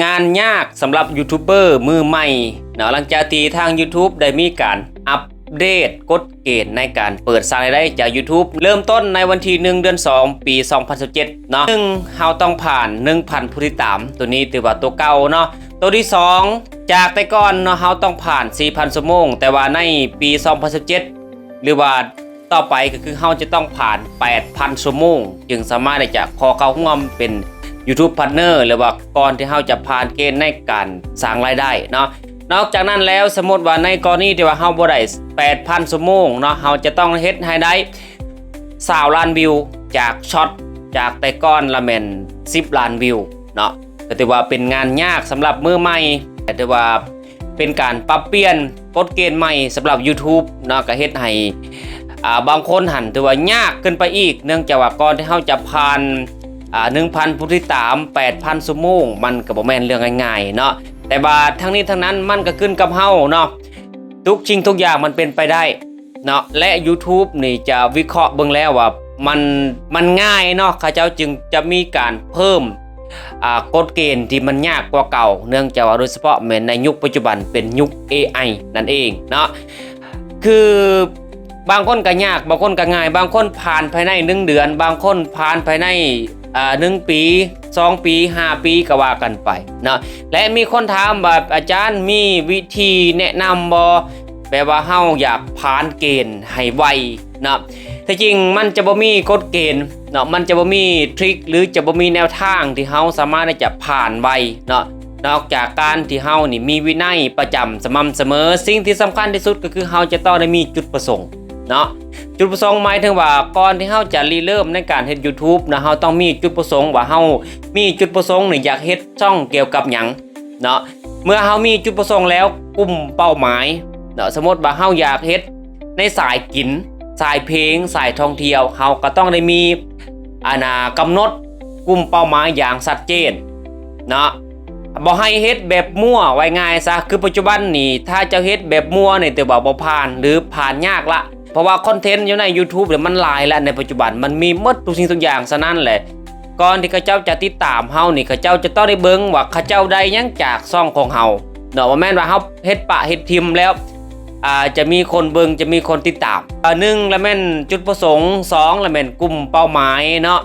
ງານຍາກສຳລັບຢູທູບເບີມືໃໝ່ເນາະ ຫຼັງຈາກທີ່ທາງ YouTube ໄດ້ມີການອັບເດດກົດເກນໃນການເປີດສ້າງລາຍໄດ້ຈາກ YouTube ເລີ່ມຕົ້ນໃນວັນທີໜຶ່ງ ເດືອນສອງ ປີສອງພັນຊາວເຈັດເນາະ. ໜຶ່ງ ເຮົາຕ້ອງຜ່ານໜຶ່ງພັນຜູ້ຕິດຕາມ ໂຕນີ້ຖືວ່າໂຕເກົ່າເນາະ. ໂຕທີສອງ ຈາກແຕ່ກ່ອນເນາະ ເຮົາຕ້ອງຜ່ານສີ່ພັນຊົ່ວໂມງ ແຕ່ວ່າໃນປີສອງພັນຊາວເຈັດ ຫຼືວ່າຕໍ່ໄປກໍຄືເຮົາຈະຕ້ອງຜ່ານແປດພັນຊົ່ວໂມງ ຈຶ່ງສາມາດທີ່ຈະຂໍເຂົ້າຮ່ວມເປັນ YouTube Partner ຫຼືວ່າກ່ອນທີ່ເຮົາຈະຜ່ານເກນໃນການສ້າງລາຍໄດ້ເນາະ. ນອກຈາກນັ້ນແລ້ວ ສົມມຸດວ່າໃນກໍລະນີທີ່ວ່າເຮົາບໍ່ໄດ້ແປດພັນຊົ່ວໂມງເນາະ ເຮົາຈະຕ້ອງເຮັດໃຫ້ໄດ້ຊາວລ້ານວິວ ຈາກຊັອດ ຈາກແຕ່ກ່ອນລະແມ່ນສິບລ້ານວິວເນາະ. ກໍຖືວ່າເປັນງານຍາກສຳລັບມືໃໝ່ ແຕ່ຖືວ່າເປັນການປັບປ່ຽນກົດເກນໃໝ່ສຳລັບ YouTube ເນາະ ກໍເຮັດໃຫ້ ອ່າ ບາງຄົນຫັ້ນຖືວ່າຍາກຂຶ້ນໄປອີກ ເນື່ອງຈາກວ່າກ່ອນທີ່ເຮົາຈະຜ່ານ ອ່າ ໜຶ່ງພັນຜູ້ຕິດຕາມ ແປດພັນຊົ່ວໂມງ ມັນກໍບໍ່ແມ່ນເລື່ອງງ່າຍໆເນາະ. ແຕ່ວ່າທັງນີ້ທັງນັ້ນມັນກໍຂຶ້ນກັບເຮົາເນາະ ທຸກສິ່ງທຸກຢ່າງມັນເປັນໄປໄດ້ ເນາະ ແລະ YouTube ນີ້ຈະວິເຄາະເບິ່ງແລ້ວວ່າມັນ ມັນງ່າຍເນາະ ເຂົາເຈົ້າຈຶ່ງຈະມີການເພີ່ມ ອ່າ ກົດເກນທີ່ມັນຍາກກວ່າເກົ່າ ເນື່ອງຈາກວ່າໂດຍສະເພາະແມ່ນໃນຍຸກປັດຈຸບັນເປັນຍຸກ ເອໄອ ນັ້ນເອງເນາະ. ຄືບາງຄົນກໍຍາກ ບາງຄົນກໍງ່າຍ ບາງຄົນຜ່ານພາຍໃນໜຶ່ງເດືອນ ບາງຄົນຜ່ານພາຍໃນ ອ່າ ໜຶ່ງປີ ສອງປີ ຫ້າປີ ກໍວ່າກັນໄປເນາະ. ແລະ ມີຄົນຖາມວ່າ ອາຈານມີວິທີແນະນຳບໍ່ ແບບວ່າເຮົາຢາກຜ່ານເກນໃຫ້ໄວເນາະ? ແທ້ຈິງມັນຈະບໍ່ມີກົດເກນເນາະ ມັນຈະບໍ່ມີທຣິກ ຫຼື ຈະບໍ່ມີແນວທາງທີ່ເຮົາສາມາດທີ່ຈະຜ່ານໄວເນາະ ນອກຈາກການທີ່ເຮົານີ້ມີວິໄນປະຈຳສະໝ່ຳສະເໝີ. ສິ່ງທີ່ສຳຄັນທີ່ສຸດກໍຄືເຮົາຈະຕ້ອງໄດ້ມີຈຸດປະສົງເນາະ. ຈຸດປະສົງໝາຍເຖິງວ່າກ່ອນທີ່ເຮົາຈະລິເລີ່ມໃນການເຮັດ YouTube ນະ ເຮົາຕ້ອງມີຈຸດປະສົງວ່າເຮົາມີຈຸດປະສົງນີ້ຢາກເຮັດຊ່ອງກ່ຽວກັບຫຍັງເນາະ. ເມື່ອເຮົາມີຈຸດປະສົງແລ້ວ ກຸ່ມເປົ້າໝາຍເນາະ ສົມມຸດວ່າເຮົາຢາກເຮັດໃນສາຍກິນ ສາຍເພງ ສາຍທ່ອງທ່ຽວ ເຮົາກໍຕ້ອງໄດ້ມີ ອັນນ່າ ກຳນົດກຸ່ມເປົ້າໝາຍຢ່າງຊັດເຈນເນາະ ບໍ່ໃຫ້ເຮັດແບບມົ້ວ. ເວົ້າງ່າຍຊະ ຄືປັດຈຸບັນນີ້ ຖ້າເຈົ້າເຮັດແບບມົ້ວນີ້ ຖືວ່າບໍ່ຜ່ານ ຫຼື ຜ່ານຍາກລະ ເພາະວ່າຄອນເທັນຢູ່ໃນ YouTube ນີ້ມັນຫຼາຍລະ ໃນປັດຈຸບັນມັນມີໝົດທຸກສິ່ງທຸກຢ່າງ. ສະນັ້ນແຫຼະ ກ່ອນທີ່ເຂົາເຈົ້າຈະຕິດຕາມເຮົານີ້ ເຂົາເຈົ້າຈະຕ້ອງໄດ້ເບິ່ງວ່າເຂົາເຈົ້າໄດ້ຫຍັງຈາກຊ່ອງຂອງເຮົາເນາະ ບໍ່ແມ່ນວ່າເຮົາເຮັດປະເຮັດຖິ້ມແລ້ວ ອ່າ ຈະມີຄົນເບິ່ງ ຈະມີຄົນຕິດຕາມ. ອ່າ ໜຶ່ງລະແມ່ນຈຸດປະສົງ ສອງລະແມ່ນກຸ່ມເປົ້າໝາຍເນາະ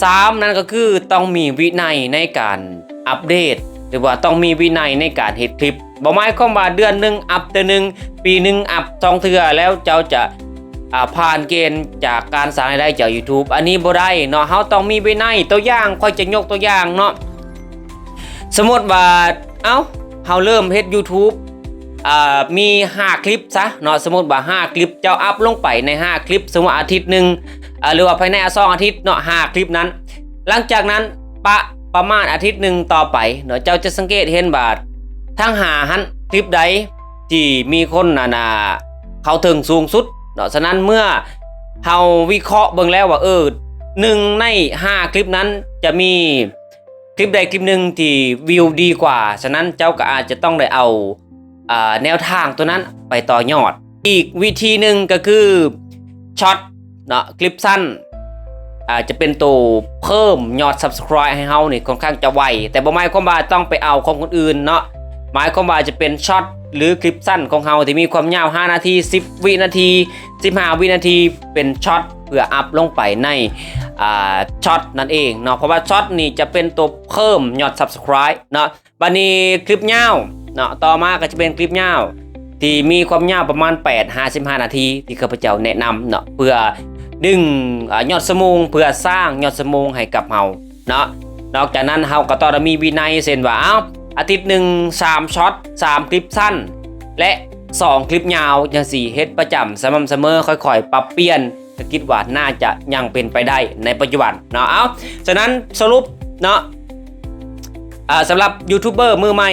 ສາມນັ້ນກໍຄືຕ້ອງມີວິໄນໃນການອັບເດດ ຫຼືວ່າຕ້ອງມີວິໄນໃນການເຮັດຄລິບ. ບໍ່ໝາຍຄວາມວ່າເດືອນໜຶ່ງອັບເທື່ອໜຶ່ງ ປີໜຶ່ງອັບສອງເທື່ອ ແລ້ວເຈົ້າຈະ ອ່າ ຜ່ານເກນຈາກການສ້າງລາຍໄດ້ຈາກ YouTube ອັນນີ້ບໍ່ໄດ້ເນາະ. ເຮົາຕ້ອງມີວິໄນ. ຕົວຢ່າງ ຂ້ອຍຈະຍົກຕົວຢ່າງເນາະ ສົມມຸດວ່າ ເອົ້າ ເຮົາເລີ່ມເຮັດ YouTube ອ່າ ມີຫ້າຄລິບຊະເນາະ ສົມມຸດວ່າຫ້າຄລິບ ເຈົ້າອັບລົງໄປໃນຫ້າຄລິບ ສົມມຸດອາທິດໜຶ່ງ ອ່າ ຫຼືວ່າພາຍໃນສອງອາທິດເນາະ ຫ້າຄລິບນັ້ນ. ຫຼັງຈາກນັ້ນປະ ປະມານອາທິດໜຶ່ງຕໍ່ໄປເນາະ ເຈົ້າຈະສັງເກດເຫັນວ່າທັງຫ້າຫັ້ນ ຄລິບໃດທີ່ມີຄົນ ອັນນ່າ ເຂົ້າເຖິງສູງສຸດເນາະ. ສະນັ້ນເມື່ອເຮົາວິເຄາະເບິ່ງແລ້ວວ່າ ເອີ ໜຶ່ງໃນຫ້າຄລິບນັ້ນຈະມີ ຄລິບໃດຄລິບໜຶ່ງທີ່ວິວດີກວ່າ ສະນັ້ນເຈົ້າກໍອາດຈະຕ້ອງໄດ້ເອົາ ອ່າ ແນວທາງຕົວນັ້ນໄປຕໍ່ຍອດ. ອີກວິທີໜຶ່ງກໍຄືຊັອດເນາະ ຄລິບສັ້ນ ອາດຈະເປັນໂຕເພີ່ມຍອດ Subscribe ໃຫ້ເຮົານີ້ຄ່ອນຂ້າງຈະໄວ ແຕ່ບໍ່ໝາຍຄວາມວ່າຕ້ອງໄປເອົາຂອງຄົນອື່ນເນາະ ໝາຍຄວາມວ່າຈະເປັນຊັອດ ຫຼື ຄລິບສັ້ນຂອງເຮົາທີ່ມີຄວາມຍາວຫ້ານາທີ ສິບວິນາທີ ສິບຫ້າວິນາທີ ເປັນຊັອດ ເພື່ອອັບລົງໄປໃນ ອ່າ ຊັອດນັ້ນເອງເນາະ ເພາະວ່າຊັອດນີ້ຈະເປັນໂຕເພີ່ມຍອດ Subscribe ເນາະ. ບັດນີ້ຄລິບຍາວເນາະ ຕໍ່ມາກໍຈະເປັນຄລິບຍາວທີ່ມີຄວາມຍາວປະມານແປດຫາສິບຫ້ານາທີ ທີ່ຂ້າພະເຈົ້າແນະນຳເນາະ ເພື່ອດຶງ ອ່າ ຍອດຊົ່ວໂມງ ເພື່ອສ້າງຍອດຊົ່ວໂມງໃຫ້ກັບເຮົາເນາະ. ນອກຈາກນັ້ນເຮົາກໍຕ້ອງໄດ້ມີວິໄນ ເຊັ່ນວ່າ ເອົ້າ ອາທິດໜຶ່ງສາມຊັອດ ສາມຄລິບສັ້ນ ແລະ ສອງຄລິບຍາວ ຈັ່ງຊີ້ ເຮັດປະຈຳສະໝ່ຳສະເໝີ ຄ່ອຍໆປັບປ່ຽນ ກໍຄິດວ່າໜ້າຈະຍັງເປັນໄປໄດ້ໃນປັດຈຸບັນເນາະ. ເອົ້າ ສະນັ້ນສະຫຼຸບເນາະ ອ່າ ສຳລັບຢູທູບເບີມືໃໝ່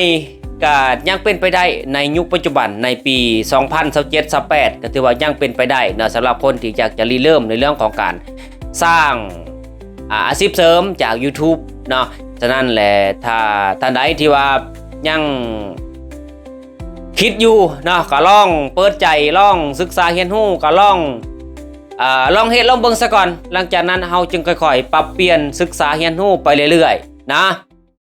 ກໍຍັງເປັນໄປໄດ້ໃນຍຸກປັດຈຸບັນ ໃນປີສອງພັນຊາວເຈັດ ຊາວແປດ ກໍຖືວ່າຍັງເປັນໄປໄດ້ເນາະ ສຳລັບຄົນທີ່ຢາກຈະລິເລີ່ມໃນເລື່ອງຂອງການສ້າງ ອ່າ ອາຊີບເສີມຈາກຢູທູບເນາະ. ສະນັ້ນແຫຼະ ຖ້າທ່ານໃດທີ່ວ່າຍັງ ຄິດຢູ່ເນາະ ກໍລອງເປີດໃຈ ລອງສຶກສາຮຽນຮູ້ ກໍລອງ ເອີ ລອງເຮັດລອງເບິ່ງຊະກ່ອນ ຫຼັງຈາກນັ້ນເຮົາຈຶ່ງຄ່ອຍໆປັບປ່ຽນ ສຶກສາຮຽນຮູ້ໄປເລື້ອຍໆນະ.